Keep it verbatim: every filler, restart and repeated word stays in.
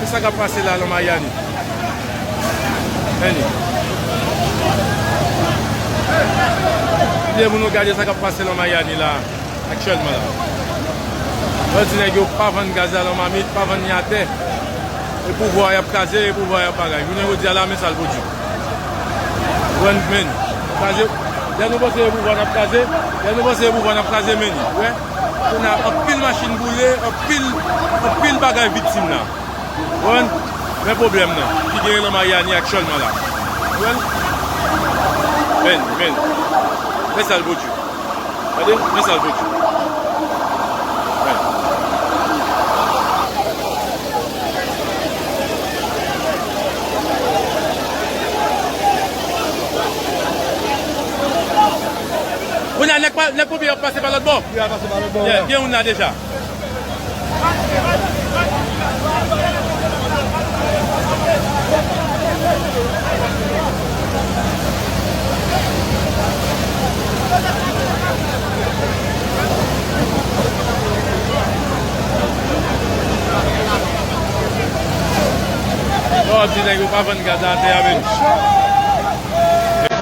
Sa k ap pase la nan Mayani? Annie. Kite pou nou gade sa k ap pase nan Mayani la, aktyèlman la. Yo di nèg yo pa vann gaz la nan mamit, pa vann li atè. E pouvwa y ap kraze, e pouvwa y ap bagay. Jounen jodi a la, men sa l pwodui. Konprann, men. Kraze. Lè nou panse e pouvwa n ap kraze, lè nou panse e pouvwa n ap kraze, men li. Wè? Kounye a, anpil machin boule, anpil, anpil bagay viktim la. Konprann? Men pwoblèm nan ki genyen nan Mayani aktyèlman la. Konprann? Men, men. Men sa l pwodui. Gade, men sa l pwodui. Men. Kounye a, nèg pa, nèg ponpye yo ap pase pa lòt bò. Wi, ap pase pa lòt bò, yeah, wi. Gen youn la deja. Yo ap di nèg yo pa vann gaz la atè a, men.